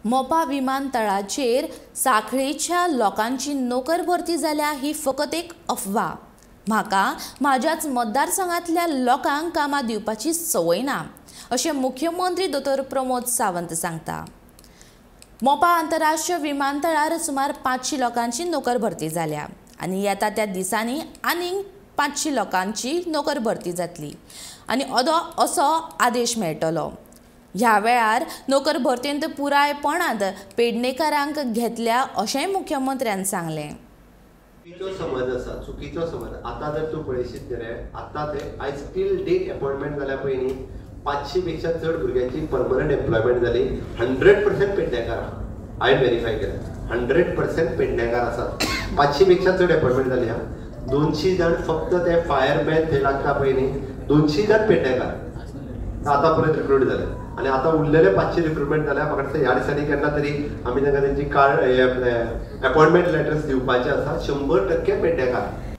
मोपा विमानतळाचेर सांखळेच्या लोकांची नोकर भरती जाल्या ही फकत एक अफवा. म्हाका म्हाज्याच मतदारसंघांतल्या लोकांक कामां दिवपाची संवय ना अशें मुख्यमंत्री दोतोर प्रमोद सावंत सांगता. मोपा आंतरराष्ट्रीय विमानतळार सुमार 500 लोकांची नोकर भरती जाल्या आनी येता त्या दिसांनी आनीक 500 लोकांची नोकर भरती जातली आनी अदो असो आदेश मेळटलो. ह्या वेळार नोकर भरतींत पुरायपणान पेडणेकारांक घेतल्या अशेंय मुख्यमंत्र्यान सांगलें. चुकीचो समज आसा, चुकीचो समज. आतां जर तूं पळयशीत जाल्यार आतां ते आयज टील डेट अपॉयंटमेंट जाल्या पळय न्ही 500 पेक्षा चड भुरग्यांची परमनंट एम्प्लॉयमेंट जाली. 100% पेडणेकार, हांवें वेरीफाय केलें, 100% पेडणेकार आसात. 500 पेक्षा चड अपॉयंटमेंट जाली. हा 200 जाण फक्त ते फायरमॅन थंय लागता पळय न्ही 200 जाण पेडणेकार आतां परत रिक्रूट जाले आनी आतां उरलेले 500 रिक्रुटमेंट जाल्या. म्हाका दिसता ह्या दिसांनी केन्ना तरी आमी तांकां तेंची कार्ड अपॉयंटमेंट लेटर्स दिवपाचे आसा. 100% पेडणेकार.